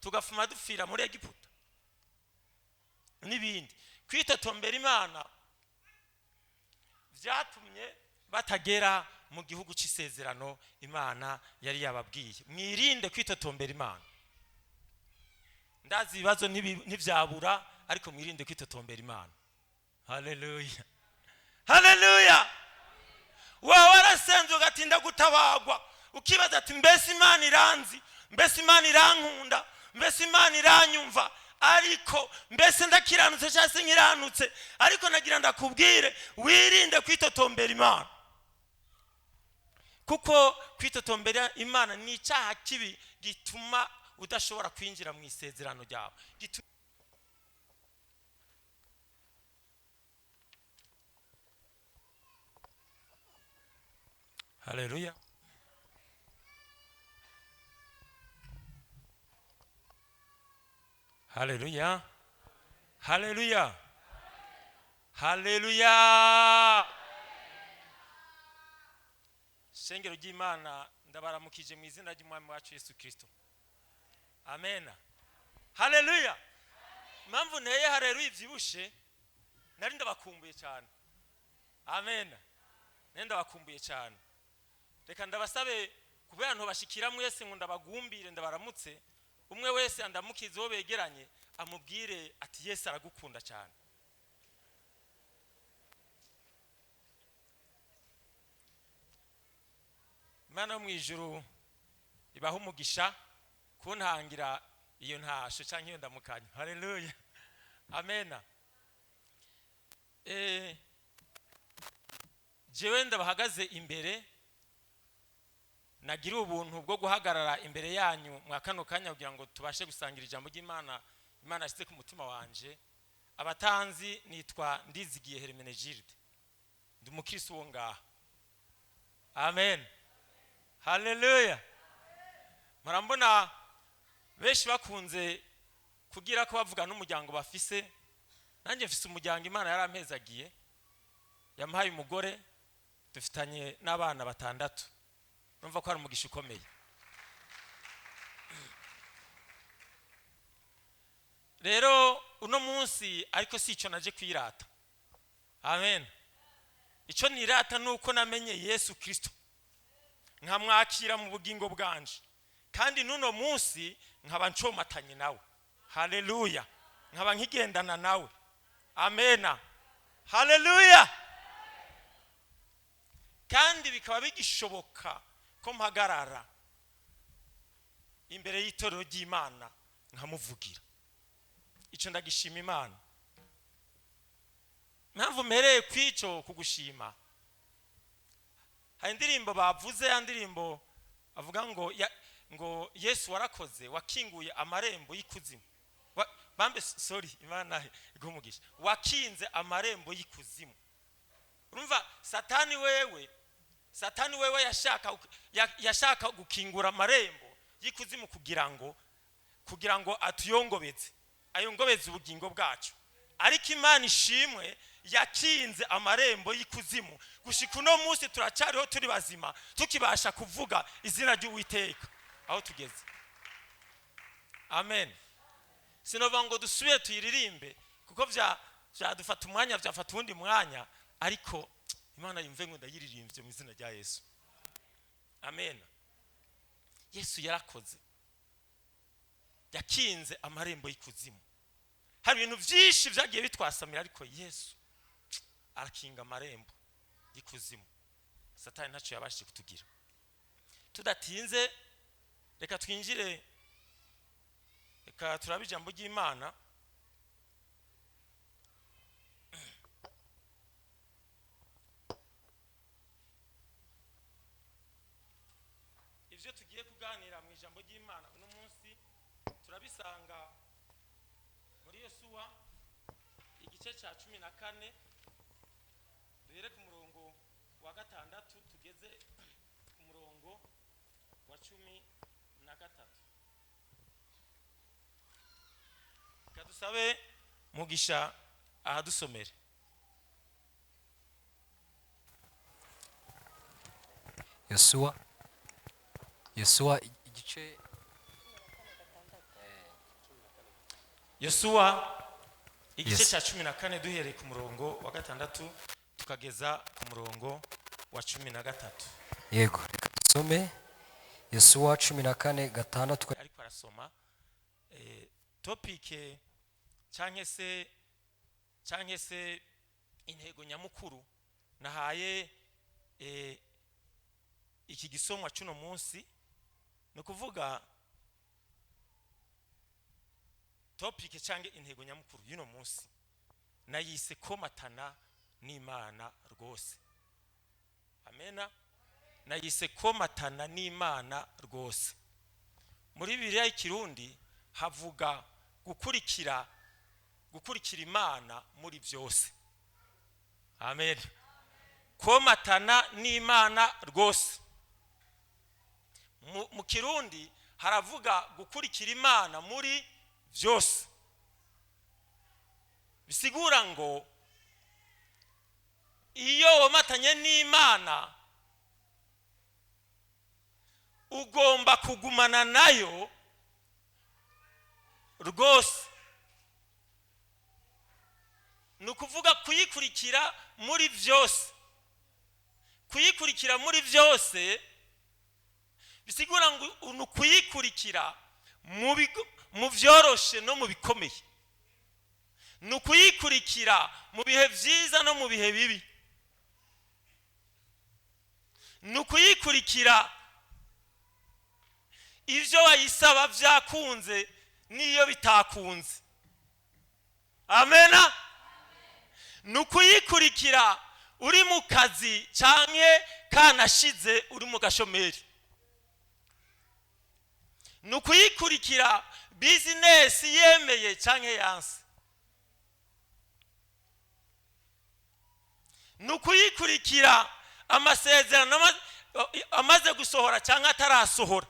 Tugafuma dupfira muri Egiputa n'ibindi. Kwitotombera Imana byatumye batagera mu gihugu cy'isezerano Imana yari yababwiye. Mwirinde kwitotombera Imana. Ndazi ibibazo ntibyabura, ariko mwirinde kwitotombera Imana. Haleluya, haleluya. Waba warasenze ugatinda gutabagwa, ukibaza ati: "Mbese Imana iranzi? Mbese Imana irankunda? Mbese Imana iranyumva? Ariko mbese ndakiranutse cyangwa se nkiranutse?" Ariko nagira ndakubwire, wirinde kwitotombera Imana, kuko kwitotombera Imana ni icyaha kibi gituma udashobora kwinjira mu isezerano ryawe. Haleluya, haleluya, haleluya, haleluya. Shengero ry'Imana, ndabaramukije mu izina ry'Umwami wacu Yesu Kirisito. Amena, haleluya. Impamvu nteye haleluya ibyibushe, nari ndabakumbuye cyane. Amena, nari ndabakumbuye cyane. Reka ndabasabe, kubera ntubashikira mwese ngo ndabagumbire ndabaramutse, umwe wese andamukize uwo begeranye, amubwire ati: "Yesu aragukunda cyane." Imana yo mu ijuru ibaha umugisha kuntangira iyo ntasho cyangwa iyo ndamukanyo. Haleluya, amena. Jewe ndabahagaze imbere, nagira ubuntu bwo guhagarara imbere yanyu mwa kano kanya kugira ngo tubashe gusangira ijambo ry'Imana Imana yashyize ku mutima wanje. Abatanzi, nitwa Ndizigiye Hermenegilde, ndi umukristo wo ngaha. Amen, haleluya. Murambona benshi bakunze kugira ko bavuga n'umuryango bafise. Nanjye mfise umuryango. Imana yarampezagiye, yamuhaye umugore, dufitanye n'abana batandatu. Urumva ko ari umugisha ukomeye. Rero uno munsi ariko si icyo naje kwirata. Amen. Icyo nirata ni uko namenye Yesu Kirisito, nkamwakira mu bugingo bwanje, kandi n'uno munsi nkaba ncomatanye nawe. Haleluya, nkaba nkigendana nawe. Amena, haleluya. Kandi bikaba bigishoboka ko mpagarara imbere y'itorero ry'Imana nkamuvugira. Icyo ndagishima Imana. Impamvu mpereye kw'icyo kugushima, hari indirimbo bavuze, ya ndirimbo avuga ngo ngo "Yesu warakoze, wakinguye amarembo y'ikuzimu." Bambe, sorry, Imana iguhe umugisha. Wakinze amarembo y'ikuzimu. Urumva Satani wewe yashaka gukingura amarembo y'ikuzimu kugira ngo atuyongobeze, ayongobeze ubugingo bwacu. Ariko Imana ishimwe, yakinze amarembo y'ikuzimu. Gushika uno munsi turacyariho, turi bazima, tukibasha kuvuga izina ry'Uwiteka aho tugeze. Amen. Sinova ngo dusubire tuyiririmbe, kuko byadufata umwanya, byafata uwundi mwanya, ariko Imana yumve ngo ndayiririmbye mu izina rya Yesu. Amen. Yesu yarakoze, yakinze amarembo y'ikuzimu. Hari ibintu byinshi byagiye bitwasamira, ariko Yesu arakinga amarembo y'ikuzimu. Satani ntacyo yabashije kutugira. Tudatinze, reka twinjire, reka turabe ijambo ry'Imana. Ibyo tugiye kuganira mu ijambo ry'Imana uno munsi turabisanga muri Yosuwa igice cya 14, duhere ku murongo wa 6 tugeze ku murongo wa 13. Reka dusabe Mugisha ahadusomere. Yosuwa, Yosuwa igice Yosuwa igice Yes. cya 14, duhereye ku murongo wa 6 tukageza ku murongo wa 13. Yego, reka dusome Yosuwa 14:6. Ariko arasoma topic canke se intego nyamukuru nahaye iki gisomwa cuno munsi, ni ukuvuga topic canke intego nyamukuru y'uno munsi nayise "Komatana n'Imana rwose". Amena. Nayise "Komatana n'Imana rwose". Muri Bibiliya y'Ikirundi havuga gukurikira Imana muri byose. Amen. Komatana n'Imana rwose, mu Kirundi haravuga gukurikira Imana muri byose. Bisigura ngo iyo womatanye n'Imana ugomba kugumana nayo rwose, ni ukuvuga kuyikurikira muri byose. Kuyikurikira muri byose bisigura ngo ni ukuyikurikira mu byoroshe no mu bikomeye, ni ukuyikurikira mu bihe byiza no mu bihe bibi, ni ukuyikurikira ibyo wayisaba byakunze n'iyo bitakunze. Amena. Ni ukuyikurikira uri mu kazi canke kanashize uri mu gashomeri, ni ukuyikurikira business yemeye canke yanse, ni ukuyikurikira amasezerano amaze gusohora cyangwa atarasohora.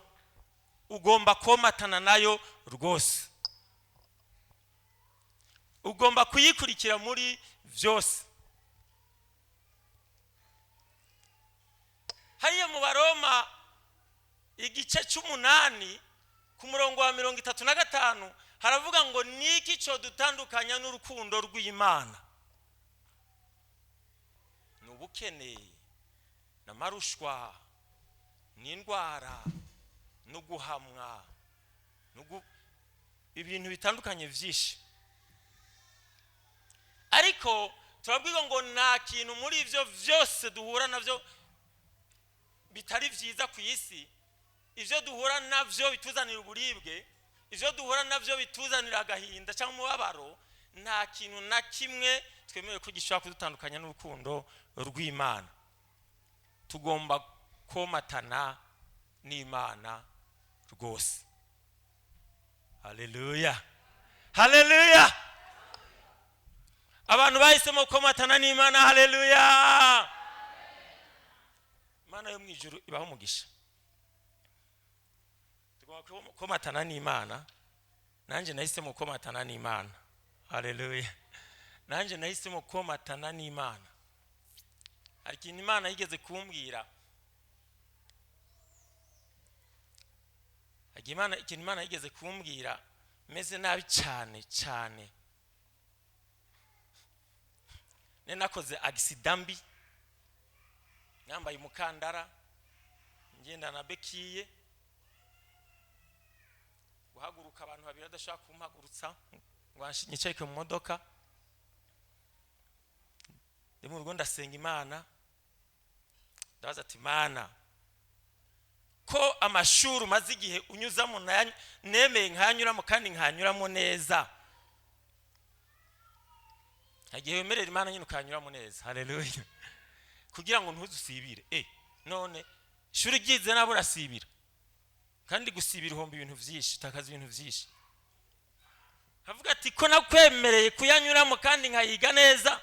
Ugomba komatana nayo rwose, ugomba kuyikurikira muri byose. Hariya mu Baroma igice c'8 ku murongo wa 35 haravuga ngo: "Niki cyo dutandukanya n'urukundo rw'Imana? Ni ubukene n'amarushwa n'indwara no guhamwa ibintu bitandukanye byinshi?" Ariko turabwirwa ngo nta kintu muri ibyo byose duhura nabyo bitari byiza ku isi, ibyo duhura nabyo bituzanira uburibwe, ibyo duhura nabyo bituzanira agahinda cyangwa umubabaro, nta kintu na kimwe twemewe ko gishobora kudutandukanya n'urukundo rw'Imana. Tugomba komatana n'Imana rwose. Haleluya, haleluya! Abantu bahisemo komatana n'Imana, haleluya! Imana yo mu ijuru ibaho umugisha. Tugomba komatana n'Imana. Nanjye nahisemo komatana n'Imana. Haleluya! Nanjye nahisemo komatana n'Imana. Hari ikintu Imana yigeze kumbwira. Hari ikintu Imana yigeze kumbwira meze nabi cyane cyane. Nari nakoze accident mbi, nambaye umukandara, ngenda na béquille, guhaguruka abantu babiri badashobora kumpagurutsa ngo nyicarike mu modoka. Ndi mu rugo, ndasenga Imana, ndabaza ati: "Mana, ko amashuri umaze igihe unyuzamo nemeye nkanyuramo kandi nkanyuramo neza?" Igihe wemerera Imana nyine ukanyuramo neza, haleluya, kugira ngo ntuzusibire. None ishuri ryize nabo urasibira, kandi gusibira uhomba ibintu byinshi, utakaza ibintu byinshi. Havuga ati: "Ko nakwemereye kuyanyuramo kandi nkayiga neza?"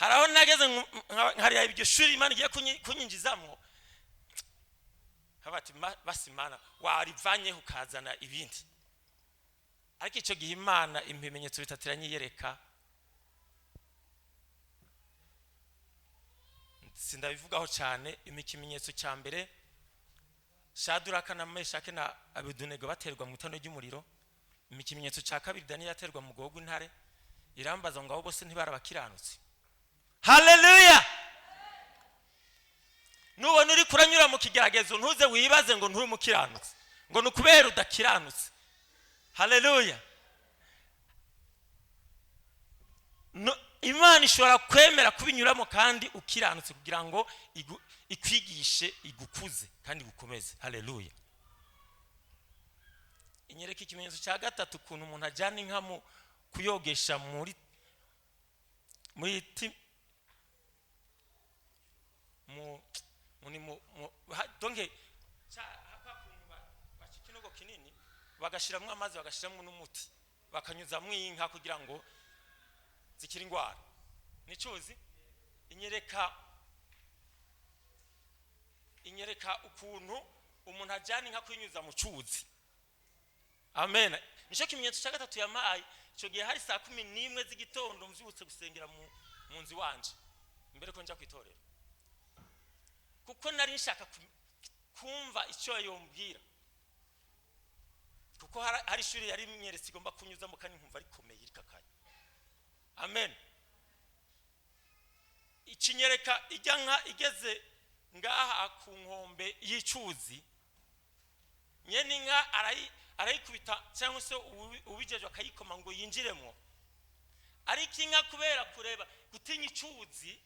Hari aho nageze nkareba iryo shuri Imana igiye kunyinjizamo, havuga ati: "Basi Imana warivanyeho ukazana ibindi." Ariko icyo gihe Imana impa ibimenyetso bitatu, iranyiyereka. Sindabivugaho cyane. Impa ikimenyetso cya mbere. Shaduraka na Meshake na Abedunego baterwa mu itano ry'umuriro, impa ikimenyetso cya kabiri Daniyeli aterwa mu mwobo w'intare. Irambaza ngo abo bose ntibarabakiranutse? Haleluya! Nubona uri kuranyura mu kigeragezo, ntuze wibaze ngo nturi umukiranutsi, ngo ni ukubera udakiranutse. Haleluya! No, Imana ishobora kwemera kubinyuramo kandi ukiranutse kugira ngo ikwigishe, igukuze kandi igukomeze. Haleluya! Inyereka ikimenyetso cya gatatu, ukuntu umuntu ajyana inka mu kuyogesha muri ti mu muri mu donc kwa kuntu baca ikinogo kinini, bagashiramwo amazi, bagashiramwo n'umuti, bakanyuzamwo inka kugira ngo zikira indwara. Nicuzi inyereka ukuntu umuntu ajyana inka kuyinyuza mu cyuzi. Amen. Nicyo kimenyetso cya gatatu yamaye. Icyo gihe hari saa 11 z'igitondo, mbyutse gusengera mu nzu iwanje mbere ko njya ku itorero, kuko nari nshaka kumva icyo yombwira, kuko hari ishuri yari imyeretse igomba kunyuzamo, kandi nkumva rikomeye rikakaye. Amen. Ikinyereka ijya nka igeze ngaha ku nkombe y'icyuzi, nyene inka arayikubita cyangwa se ubijeje akayikoma ngo yinjiremo, ariko inka kubera kureba gutinya icyuzi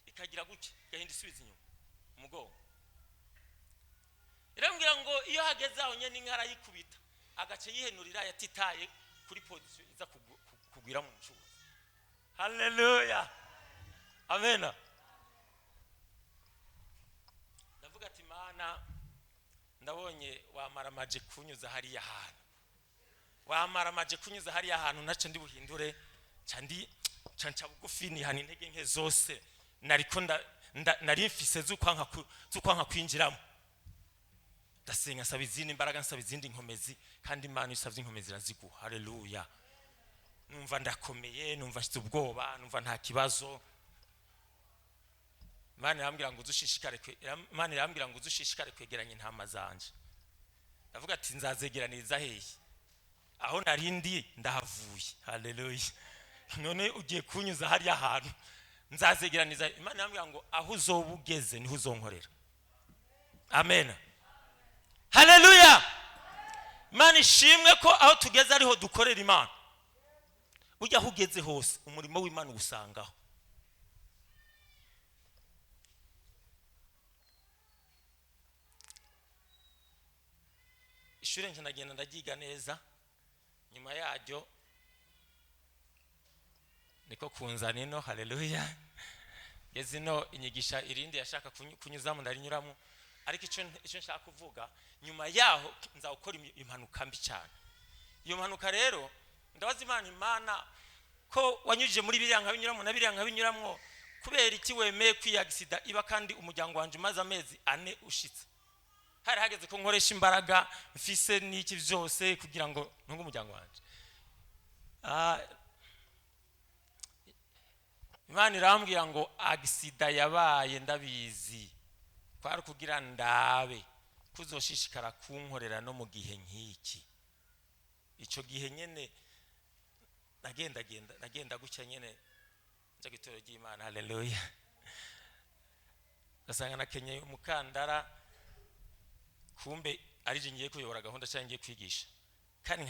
ikagira gutya, igahinda isubiza inyuma umugongo. Irambwira ngo iyo hageze aho nyene inka arayikubita, agace yihenurira yatitaye kuri position iza kugwira mu cyuzi. Haleluya, amena. Ndavuga ati: "Mana, ndabonye wamara amaje kunyuza hariya hantu, wamara amaje kunyuza hariya hantu, naco ndi buhindure ca ndi ca nca bugufi, nihana intege nke zose nariko nari mfise z'ukwanka kwinjiramo." Ndasenga, nsaba izindi imbaraga, nsaba izindi nkomezi, kandi Imana iyo usabye inkomezi iraziguha. Haleluya! Numva ndakomeye, numva mfite ubwoba, numva nta kibazo. Imana irambwira ngo uzushishikare kwegeranya intama zanje. Ndavuga ati: "Nzazegeraniriza hehe? Aho nari ndi ndahavuye." Haleluya! None ugiye kunyuza hariya hantu, nzazegeraniza? Imana irambwira ngo aho uzoba ugeze niho uzonkorera. Amen, haleluya! Imana ishimwe ko aho tugeze ariho dukorera Imana. Burya aho ugeze hose umurimo w'Imana uwusangaho. Ishuri nje ndagenda ndaryiga neza. Nyuma yaryo niko kunzana ino. Haleluya! Ngeze ino, inyigisha irindi yashaka kunyuzamo ndarinyuramo, ariko icyo nshaka kuvuga, nyuma yaho nza gukora impanuka mbi cyane. Iyo mpanuka rero ndabaza Imana: "Imana, ko wanyujije muri biriya nkabinyuramo na biriya nkabinyuramo, kubera iki wemeye ko iyi accident iba kandi umuryango wanjye umaze amezi 4 ushitse? Hari hageze ko nkoresha imbaraga mfise n'iki byose kugira ngo ntunge umuryango wanjye." Imana irambwira ngo accident yabaye ndabizi, kwari kugira ndabe kuzoshishikara kunkorera no mu gihe nk'iki. Icyo gihe nyene nagendagenda, nagenda gutya nyene nja ku itorero ry'Imana. Haleluya! Ugasanga nakenyeye umukandara, kumbe ari je ngiye kuyobora gahunda cyangwa ngiye kwigisha, kandi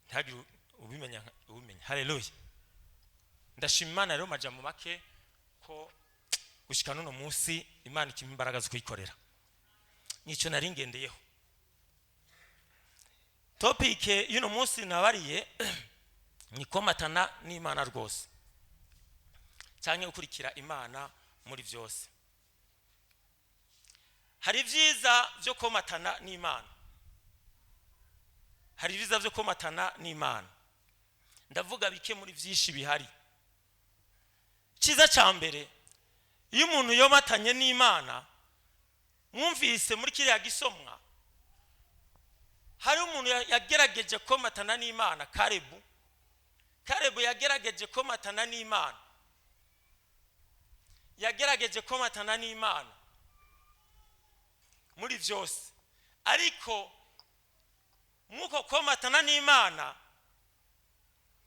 ntihagire ubimenya. Haleluya! Ndashima Imana rero majambo make ko gushika n'uno munsi Imana ikimpa imbaraga zo kuyikorera. Nicyo nari ngendeyeho. Topic y'uno munsi nabariye ni komatana n'Imana rwose, cyangwa gukurikira Imana muri byose. Hari ibyiza byo komatana n'Imana, hari ibyiza byo komatana n'Imana. Ndavuga bike muri byinshi bihari. Icyiza cya mbere, iyo umuntu yomatanye n'Imana, mwumvise muri kiriya gisomwa hari umuntu yagerageje komatana n'Imana, Karebu. Karebu yagerageje komatana n'Imana, yagerageje komatana n'Imana. Muri byose. Ariko mw'uko komatana n'Imana,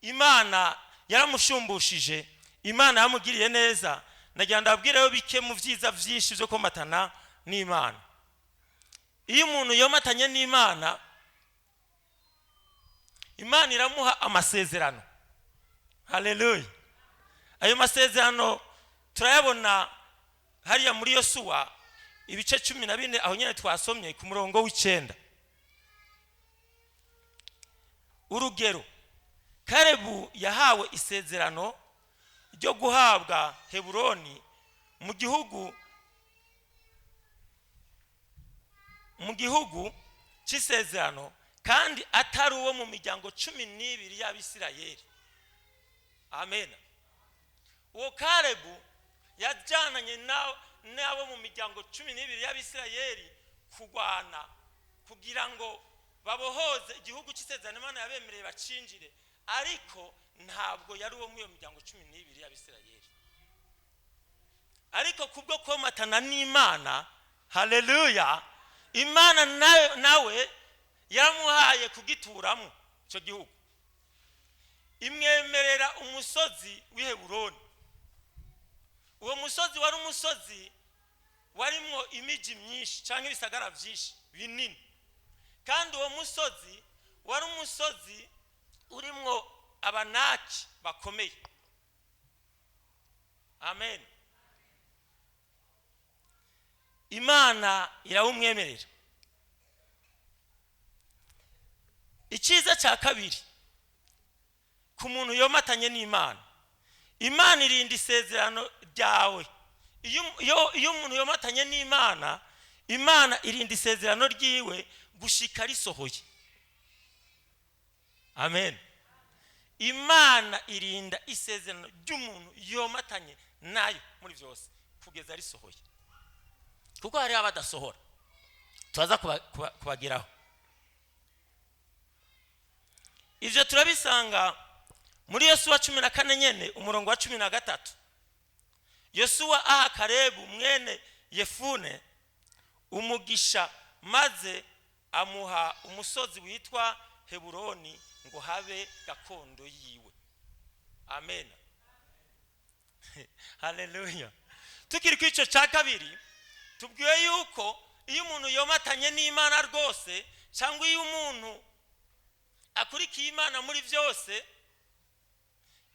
Imana yaramushumbushije, Imana yamugiriye neza. Nagira ndababwireyo bike mu byiza byinshi byo komatana n'Imana. Iyo umuntu yomatanye n'Imana, Imana iramuha amasezerano. Haleluya! Ayo masezerano turayabona hariya muri Yosuwa ibice 14, aho nyine twasomye ku murongo w'9. Urugero, Karebu yahawe isezerano ryo guhabwa Heburoni mu gihugu cy'isezerano, kandi atari uwo mu miryango 12 y'Abisirayeli. Amen. Uwo Karebu yajyananye n'abo mu miryango 12 y'Abisirayeli kurwana kugira ngo babohoze igihugu cy'isezerano Imana yabemereye, bacinjire, ariko ntabwo yari uwo muri iyo miryango 12 y'Abisirayeli. Ariko kubwo komatana n'Imana, haleluya, Imana nawe yaramuhaye kugituramo icyo gihugu, imwemerera umusozi w'i Heburoni. Uwo musozi wari umusozi warimwo imijyi myinshi cyangwa ibisagara byinshi binini, kandi uwo musozi wari umusozi urimwo Abanaki bakomeye. Amen. Imana irawumwemerera. Icyiza cya kabiri ku muntu yomatanye n'Imana, Imana irinda isezerano ryawe. Iyo umuntu yomatanye n'Imana, Imana irinda isezerano ryiwe gushika risohoye. Amen. Imana irinda isezerano ry'umuntu yomatanye nayo muri byose kugeza risohoye, kuko hariho abadasohora, turaza kubageraho. Ibyo turabisanga muri Yosuwa 14 nyene, umurongo wa 13. Yosuwa aha Karebu mwene Yefune umugisha, maze amuha umusozi witwa Heburoni ngo habe gakondo yiwe. Amen, haleluya. Tukiri ku icyo cya kabiri, tubwiwe yuko iyo umuntu yomatanye n'Imana rwose, cyangwa iyo umuntu akurikiye Imana muri byose,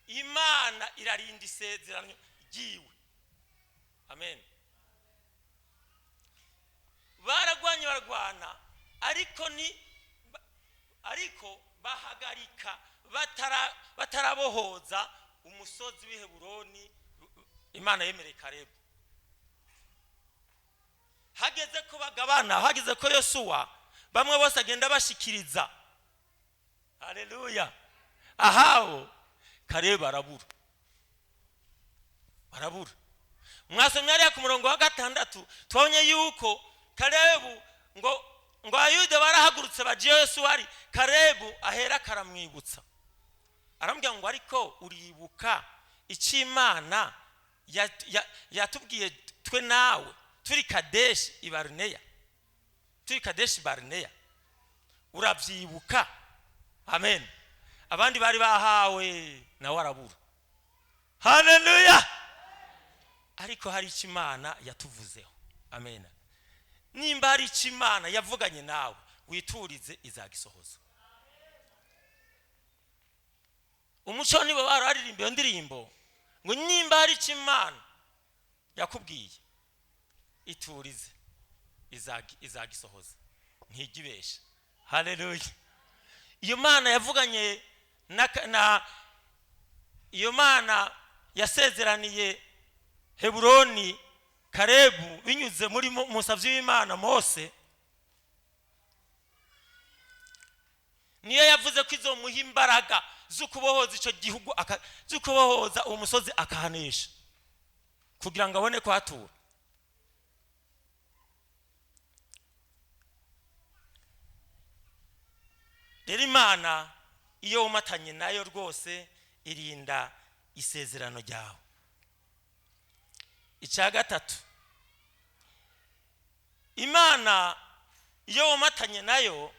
Imana irarinda isezerano ryiwe. Amen. Baragwanye, baragwana, ariko ni ariko bahagarika batarabohoza umusozi w'i Heburoni Imana yemereye Karebu. Hageze ko bagabana, hageze ko Yosuwa bamwe bose agenda bashikiriza, haleluya, ahawo Karebu arabura, arabura. Mwasomye hariya ku murongo wa 6, twabonye yuko Karebu ngo Abayuda barahagurutse bagiye Yosuwa ari, Karebu ahera karamwibutsa, aramubwira ngo: "Ariko uribuka icyo Imana yatubwiye twe nawe turi Kadeshi Ibaruneya, turi Kadeshi Baruneya, urabyibuka?" Amen. Abandi bari bahawe, nawe arabura. Haleluya! Ariko hari icyo Imana yatuvuzeho. Amen. Nimba hari icyo Imana yavuganye nawe, witurize, izagisohoza. Umuco nibo bararirimba iyo ndirimbo ngo: "Nimba hari icyo Imana yakubwiye, iturize, izagisohoza, ntigibesha." Haleluya! Iyo Mana yavuganye na iyo Mana yasezeraniye Heburoni Karebu binyuze muri musavyi w'Imana Mose, niyo yavuze ko izomuha imbaraga zo kubohoza icyo gihugu, zo kubohoza uwo musozi akahanesha kugira ngo abone kuhatura. Rero Imana iyo wumatanye nayo rwose, irinda isezerano ryawe. Icya gatatu, Imana iyo womatanye nayo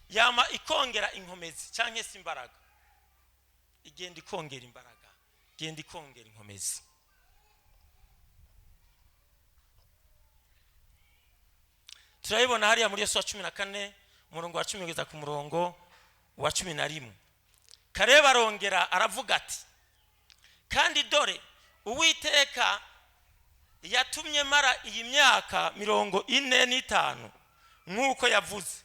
yama ikongera inkomezi cyangwa se imbaraga, igenda ikongera imbaraga, igenda ikongera inkomezi. Turabibona hariya muri Yosuwa 14 umurongo wa 10 kugeza ku murongo wa 11. Kalebu arongera aravuga ati, kandi dore Uwiteka yatumye mara iyi myaka 45 nk'uko yavuze,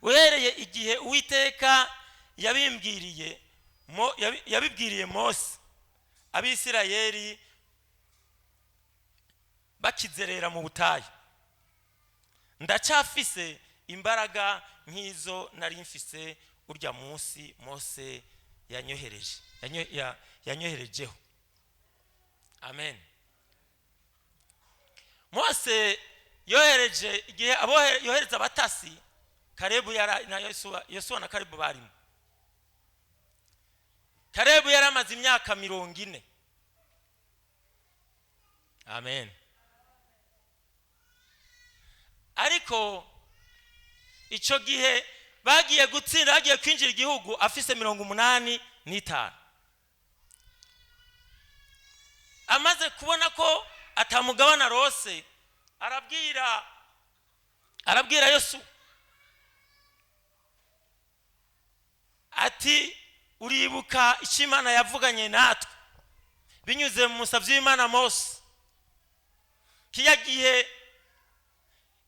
uhereye igihe Uwiteka yabibwiriye Mose, Abisirayeli bakizerera mu butayu. Ndacyafise imbaraga nk'izo nari mfise urya munsi Mose yanyoherejeho. Amen. Mose yohereje igihe yohereza abatasi, Kalebu na Yosuwa na Kalebu barimo. Kalebu yari amaze imyaka 40. Amen. Ariko icyo gihe bagiye gutsinda, bagiye kwinjira igihugu afise 85. Amaze kubona ko atamugabana rose, arabwira Yosuwa ati, uribuka icyo Imana yavuganye natwe binyuze mu musabyi w'Imana Mose, kiya gihe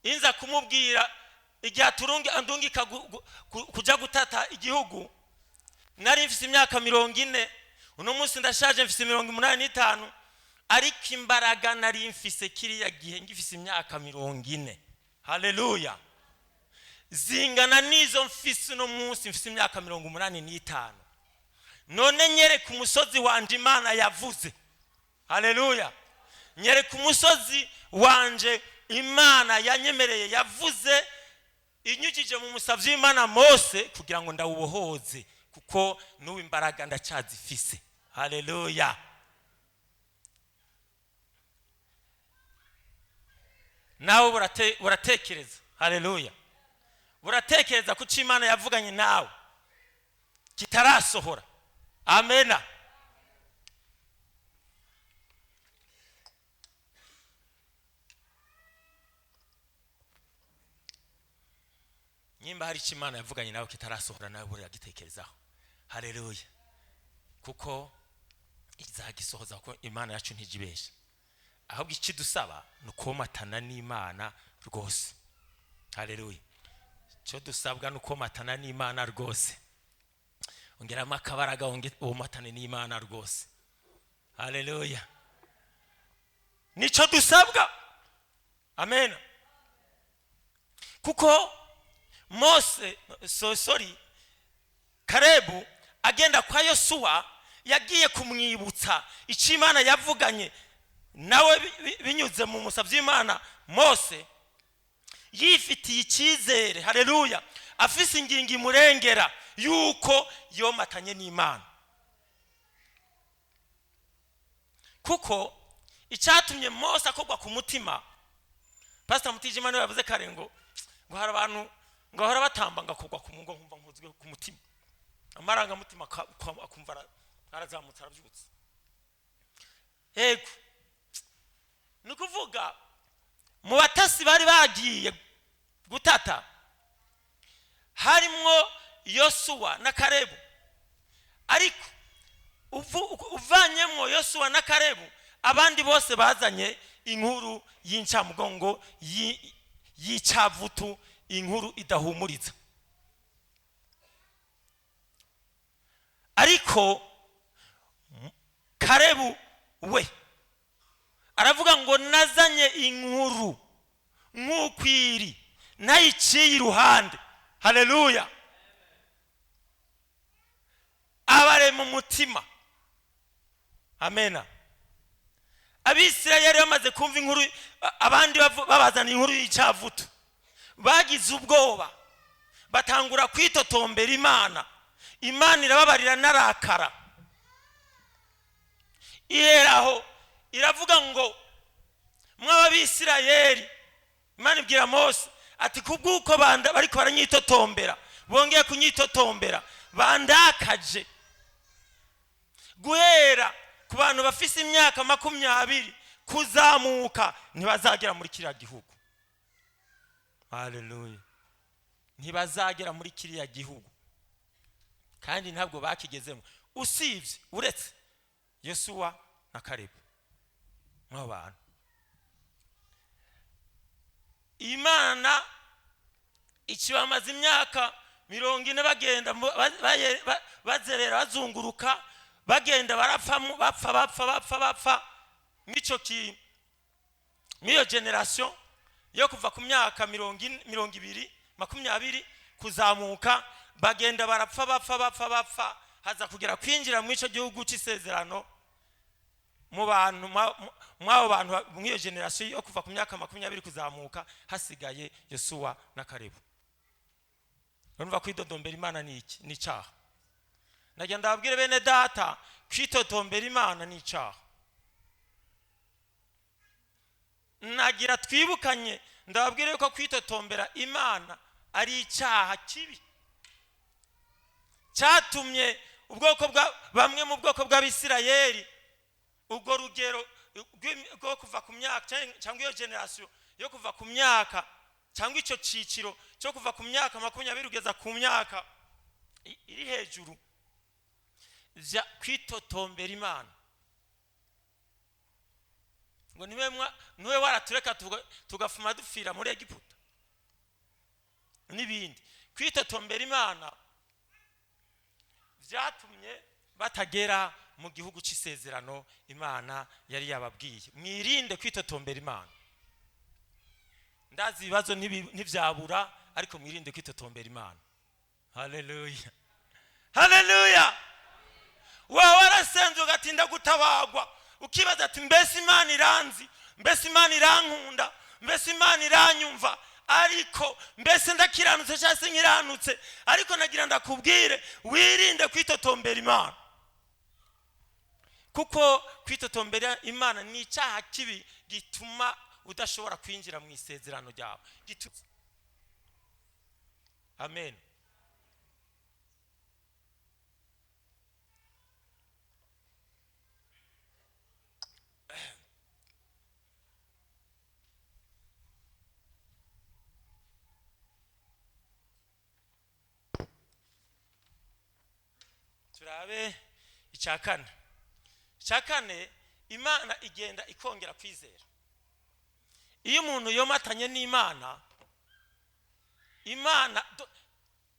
inza kumubwira igihe andungika kuja gutata igihugu, nari mfise imyaka 40, uno munsi ndashaje mfise 85, ariko imbaraga nari mfise kiriya gihe ngifise imyaka 40, haleluya, zingana n'izo mfise uno munsi mfise imyaka 85. None nyereka umusozi wanje Imana yavuze, haleluya, nyereka umusozi wanje Imana yanyemereye yavuze inyujije mu musavyi w'Imana Mose, kugira ngo ndawubohoze, kuko n'ubu imbaraga ndacyazifise. Haleluya. Nawe buratekereza, haleluya, buratekereza ko icyo Imana yavuganye nawe kitarasohora. Amena. Nimba hari icyo Imana yavuganye nawe kitarasohora, nawe buragitekerezaho. Haleluya. Kuko izagisohoza, kuko Imana yacu ntijibesha. Ahubwo icyo dusaba ni ukomatana n'Imana rwose. Haleluya. Icyo dusabwa ni ukomatana n'Imana rwose. Ongeramo akabaraga, womatane n'Imana rwose. Haleluya. Nicyo dusabwa. Amen. Kuko Mose, Kalebu agenda kwa Yosuwa, yagiye kumwibutsa icyo Imana yavuganye nawe binyuze mu musabyi w'Imana Mose, yifitiye icyizere, haleluya, afise ingingo imurengera yuko yomatanye n'Imana. Kuko icyatumye Mose akogwa ku mutima, Pastor Mutijima niwe yavuze kare ngo hari abantu ngo bahora batamba ngakogwa ku mungo, nkumva nkozwe ku mutima, amarangamutima akumva arazamutse arabyutse. Yego, ni ukuvuga mu batasi bari bagiye gutata harimwo Yosuwa na Kalebu, ariko uvanyemwo Yosuwa na Kalebu, abandi bose bazanye inkuru y'incamugongo, y'icavutu, inkuru idahumuriza. Ariko Kalebu we aravuga ngo nazanye inkuru nk'ukwiri nayiciye iruhande. Haleluya. Abare mu mutima. Amena. Abisirayeli bamaze kumva inkuru, abandi babazana inkuru y'icavutu, bagize ubwoba, batangura kwitotombera Imana. Imana irababarira narakara, iheraho iravuga ngo mw'Abisirayeli, Imana ibwira Mose ati kubw'uko banda bariko baranyitotombera, bongeye kunyitotombera, bandakaje, guhera ku bantu bafise imyaka 20 kuzamuka ntibazagera muri kiriya gihugu. Haleluya! Ntibazagera muri kiriya gihugu, kandi ntabwo bakigezemo, usibye, uretse Yosuwa na Kalebu. Mw'abo bantu Imana ikibamaze imyaka 40 bagenda bazerera, bazunguruka, bagenda barapfa, bapfa, bapfa, bapfa, bapfa. Mw'ico ki, mw'iyo génération yo kuva ku myaka 40, 20, 20 kuzamuka, bagenda barapfa, bapfa, bapfa, bapfa. Haza kugera kwinjira mu ico gihugu c'isezerano mu bantu mw'abo bantu mw'iyo génération yo kuva ku myaka 20 kuzamuka, hasigaye Yosuwa na Kalebu. Urumva, kwidodombera Imana ni iki? Ni icaha. Nagira ndababwire, bene data, kwitotombera Imana ni icaha. Nagira twibukanye, ndababwire yuko kwitotombera Imana ari icyaha kibi cyatumye ubwoko bwa bamwe mu bwoko bw'Abisirayeli, ubwo rugero rwo kuva ku myaka, cyangwa iyo génération yo kuva ku myaka, cyangwa icyo ciciro cyo kuva ku myaka 20 kugeza ku myaka iri hejuru, vya kwitotombera Imana ngo niwe niwe waratureka tugafuma dupfira muri Egiputa n'ibindi. Kwitotombera Imana byatumye batagera mu gihugu cy'isezerano Imana yari yababwiye. Mwirinde kwitotombera Imana. Ndazi ibibazo ntibyabura, ariko mwirinde kwitotombera Imana. Haleluya, haleluya! Waba warasenze ugatinda gutabagwa, ukibaza ati: "Mbese Imana iranzi? Mbese Imana irankunda? Mbese Imana iranyumva? Ariko mbese ndakiranutse cyangwa se nkiranutse?" Ariko nagira ndakubwire, wirinde kwitotombera Imana, kuko kwitotombera Imana ni icyaha kibi gituma udashobora kwinjira mu isezerano ryawe. Amen. Turabe icya kane. Icya kane, Imana igenda ikongera kwizera. Iyo umuntu yomatanye n'Imana, Imana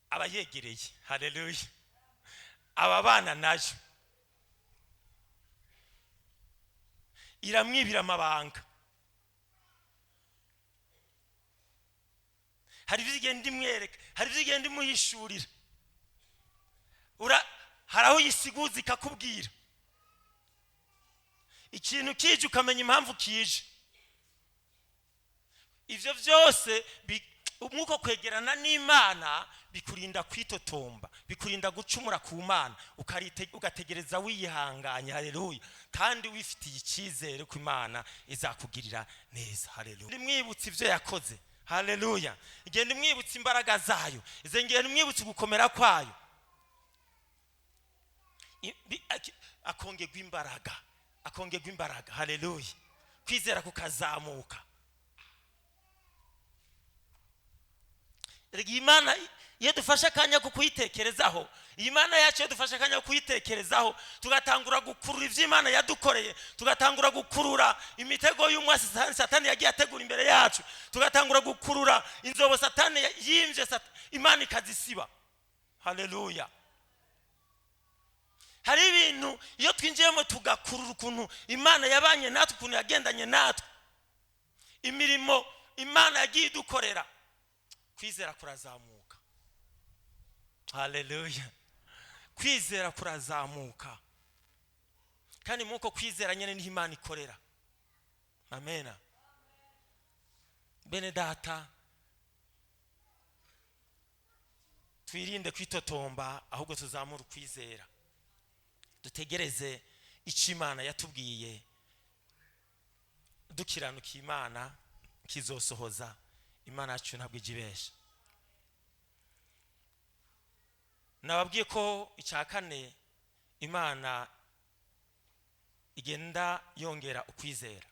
aba yegereye. Haleluya! Aba bana nayo iramwibira amabanga. Hari ibyo igenda imwereka, hari ibyo igenda imuhishurira. Hari aho uyisiguza ikakubwira ikintu kije, ukamenya impamvu kije. Ivyo byose mwuko kwegerana n'Imana bikurinda kwitotomba, bikurinda gucumura ku Mana, ugategereza wiyihanganye. Haleluya! Kandi wifitiye icyizere ko Imana izakugirira neza. Haleluya! Imwibutsa ibyo yakoze. Haleluya! Igenda imwibutsa imbaraga zayo, igenda imwibutsa ugukomera kwayo. Akongerwa imbaraga, akongerwa imbaraga. Haleluya! Kwizera kukazamuka. Erega iyi Mana, iyo dufashe akanya ko kuyitekerezaho, iyi Mana yacu, iyo dufashe akanya ko kuyitekerezaho, tugatangura gukurura ibyo Imana yadukoreye, tugatangura gukurura imitego y'umwasi Satani yagiye ategura imbere yacu, tugatangura gukurura inzobo Satani yimvye, Imana ikazisiba. Haleluya! Hari ibintu iyo twinjiyemo tugakurura ukuntu Imana yabanye natwe, ukuntu yagendanye natwe, imirimo Imana yagiye idukorera, kwizera kurazamuka. Haleluya! Kwizera kurazamuka, kandi muko kwizera nyine niho Imana ikorera. Amena. Bene data, twirinde kwitotomba, ahubwo tuzamure ukwizera, dutegereze icyo Imana yatubwiye. Dukiranuka, Imana kizosohoza. Imana yacu ntabwo ijya ibesha. Nababwiye ko icya kane, Imana igenda yongera ukwizera.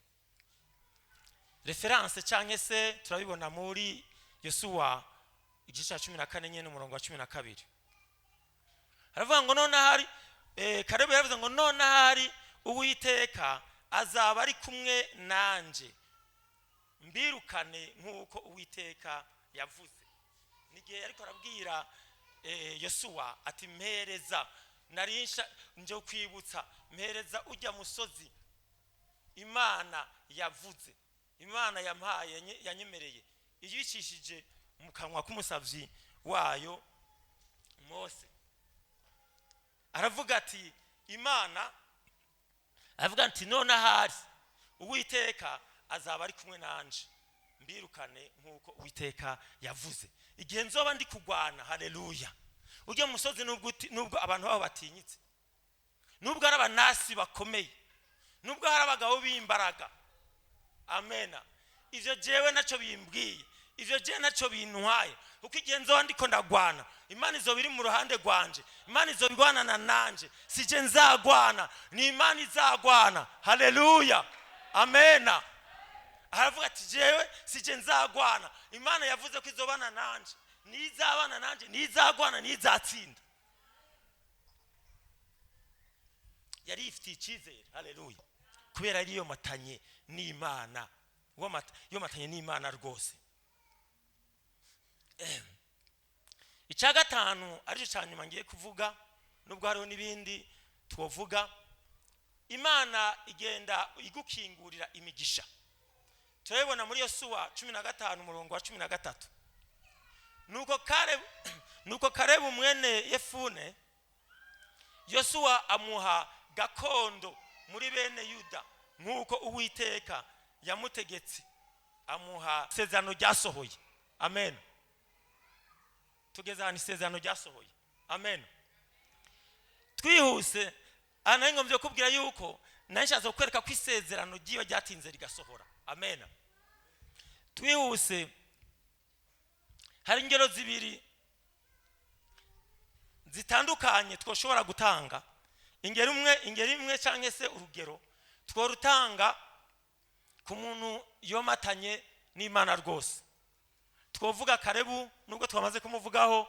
Référence cyangwa se turabibona muri Yosuwa igice cya 14 nyine, umurongo wa 12. Haravuga ngo none ahari, Kalebu yaravuze ngo none ahari Uwiteka azaba ari kumwe nanje, mbirukane nk'uko Uwiteka yavuze. N'igihe ariko arabwira Yosuwa ati: "Mpereza, narisha nje kwibutsa, mpereza ujya musozi Imana yavuze, Imana yampaye, yanyemereye iyicishije mu kanwa k'umusavyi wayo Mose." Aravuga ati Imana, aravuga ati: "None ahari Uwiteka azaba ari kumwe nanje, mbirukane nk'uko Uwiteka yavuze igihe nzoba ndi kugwana." Haleluya! Ujya mu musozi, nubwo abantu babo batinyitse, nubwo ari abanasi bakomeye, nubwo hari abagabo b'imbaraga, amena, ivyo jewe nacyo bimbwiye, ivyo jewe nacyo bintwaye, kuko igihe nzoba ndiko ndagwana, Imana izoba iri mu ruhande rwanje. Imana izoba igwanana nanje. Sije nzagwana, ni Imana izagwana. Haleluya, amena. Aravuga ati: "Jewe sije nzagwana, Imana yavuze ko izobana nanje, nizabana nanje, nizagwana, nizatsinda." Yari yifitiye icyizere, haleluya, kubera yari yomatanye n'Imana, yomatanye n'Imana rwose. Icya gatanu, aricyo cya nyuma ngiye kuvuga, nubwo hariho n'ibindi twovuga, Imana igenda igukingurira imigisha. Turabibona muri Yosuwa 15, umurongo wa 13. Nuko Karebu mwene Yefune, Yosuwa amuha gakondo muri bene Yuda nk'uko Uwiteka yamutegetse, amuha isezerano ryasohoye. Amen. Tugeze ahantu isezerano ryasohoye. Amen. Twihuse, aha nari ngombye kukubwira yuko nari nshatse kukwereka ko isezerano ry'iyo ryatinze rigasohora. Amen. Twihuse, hari ingero zibiri zitandukanye twoshobora gutanga. Ingero imwe cyangwa se urugero tworutanga ku muntu yomatanye n'Imana rwose. Twovuga Karebu, nubwo twamaze kumuvugaho.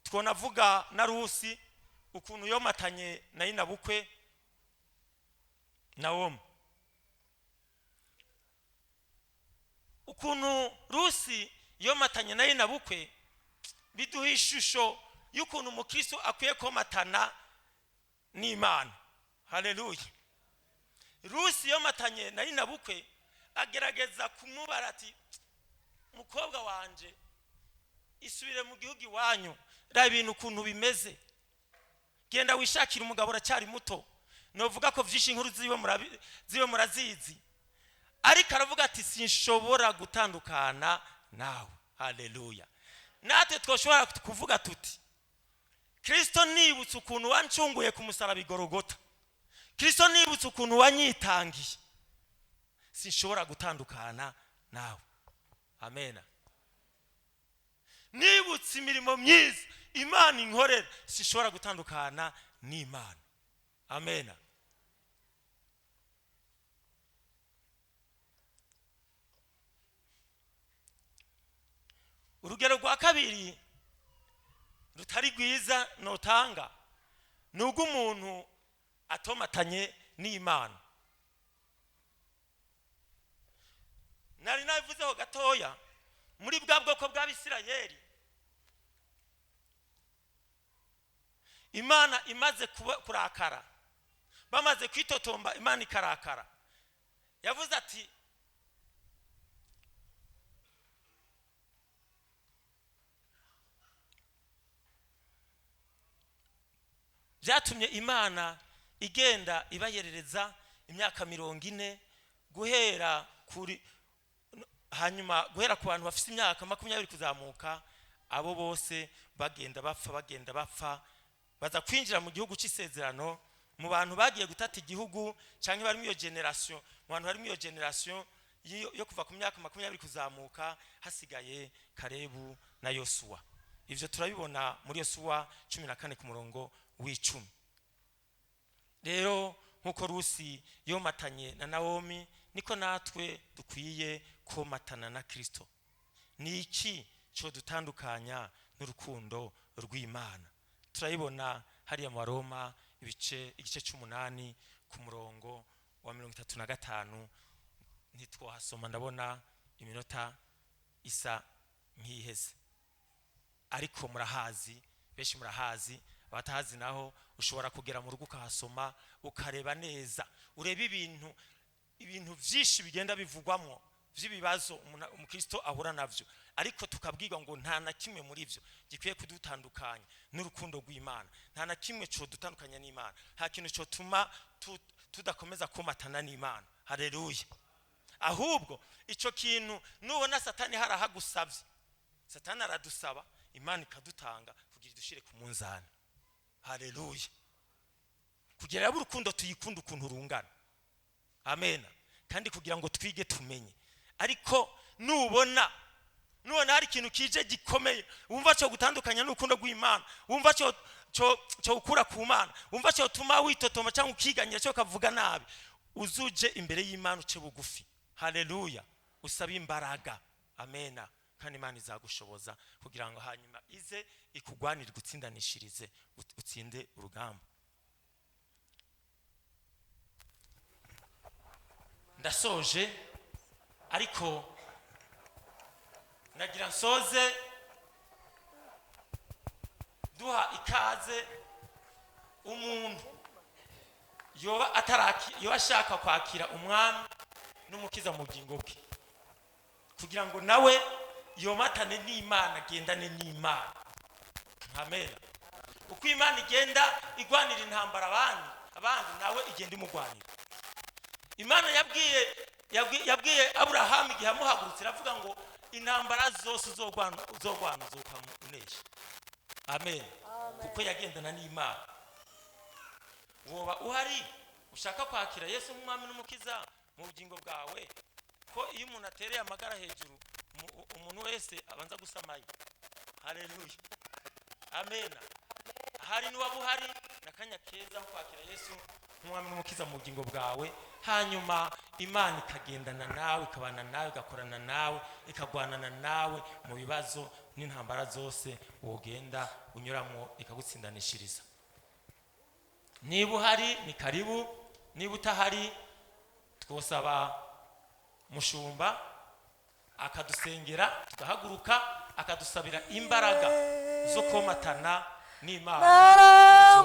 Twonavuga na Rusi, ukuntu yomatanye na nyinabukwe Nawomi. Ukuntu Rusi yomatanye na nyinabukwe biduha ishusho y'ukuntu umukristo akwiye komatana n'Imana. Haleluya! Rusi yomatanye na nyinabukwe, agerageza kumubara ati: "Mukobwa wanje, isubire mu gihugu iwanyu, raba ibintu ukuntu bimeze, genda wishakire umugabo, uracyari muto." Novuga ko vyinshi inkuru ziwe murazizi, ariko aravuga ati: "Sinshobora gutandukana nawe." Haleluya! Natwe twoshobora kuvuga tuti: "Kristo, nibutse ukuntu wancunguye ku musaraba igorogota. Kristo, nibutse ukuntu wanyitangiye, sinshobora gutandukana nawe." Amena. Nibutse imirimo myiza Imana inkorera, sinshobora gutandukana n'Imana. Amena. Urugero rwa kabiri rutari rwiza notanga ni ubw'umuntu atomatanye n'Imana. Nari nabivuzeho gatoya muri bwa bwoko bw'Abisirayeli. Imana imaze kurakara, bamaze kwitotomba, Imana ikarakara. Yavuze ati byatumye Imana igenda ibayerereza imyaka 40, guhera kuri hanyuma guhera ku bantu bafite imyaka 20 kuzamuka. Abo bose bagenda bapfa, bagenda bapfa. Baza kwinjira mu gihugu cy'isezerano, mu bantu bagiye gutata igihugu cyangwa bari muri iyo génération, mu bantu bari muri iyo génération. yo kuva ku myaka 20 kuzamuka, hasigaye Karebu na Yosuwa. Ivyo turabibona muri Yosuwa 14 ku murongo w'10. Rero nk'uko Rusi yomatanye na Nawomi, niko natwe dukwiye komatana na Kristo. Ni iki cyo dutandukanya n'urukundo rw'Imana? Turayibona hariya mu Baroma igice c'8 ku murongo wa 35. Ntitwahasoma, ndabona iminota isa nk'iheze, ariko murahazi, benshi murahazi. Abatahazi naho ushobora kugera mu rugo ukahasoma, ukareba neza, ureba ibintu byinshi bigenda bivugwamo by'ibibazo umukristo ahura navyo, ariko tukabwirwa ngo nta na kimwe muri byo gikwiye kudutandukanya n'urukundo rw'Imana. Nta na kimwe cyo dutandukanya n'Imana, nta kintu cyotuma tudakomeza komatana n'Imana. Haleluya! Ahubwo icyo kintu nubona Satani harahagusabye, Satani aradusaba, Imana ikadutanga kugira idushire ku munzani. Haleluya! Kugira ngo urukundo tuyikunda ukuntu rungana. Amen. Kandi kugira ngo twige tumenye. Ariko nubona hari ikintu kije gikomeye wumva cyo gutandukanya n'urukundo rw'Imana, wumva cyo gukura ku Mana, wumva cyo tuma witotoma cyangwa ukiganyira cyo kavuga nabi, uzuje imbere y'Imana uce bugufi. Haleluya! Usabe imbaraga. Amena. Kandi Imana izagushoboza kugira ngo hanyuma ize ikugwanire, gutsindanishirize, utsinde urugamba. Ndasoje, ariko nagira nsoze duha ikaze umuntu yoba ataraki, yoba ashaka kwakira umwami n'umukiza mu bugingo bwe, kugira ngo nawe yomatane n'Imana, agendane n'Imana. Amen. Uko Imana igenda igwanira intambara abandi nawe igenda imugwanira. Imana yabwiye Aburahamu igihe amuhagurutse, iravuga ngo intambara zose uzogwana uzokamunesha. Amen. Kuko yagendana n'Imana. Woba uhari ushaka kwakira Yesu nk'umwami n'umukiza mu bugingo bwawe, ko iyo umuntu atereye amagara hejuru, umuntu wese abanza gusamaye. Haleluya! Amen. Hari n'uwaba uhari nakanya keza ko kwakira Yesu nk'umwami n'umukiza mu bugingo bwawe, hanyuma Imana ikagendana nawe, ikabana nawe, igakorana nawe, ikagwanana nawe mu bibazo n'intambara zose wogenda unyuramo, ikagutsindanishiriza. Niba uhari ni karibu, niba utahari twosaba mushumba akadusengera, tugahaguruka, akadusabira imbaraga zo komatana n'Imana.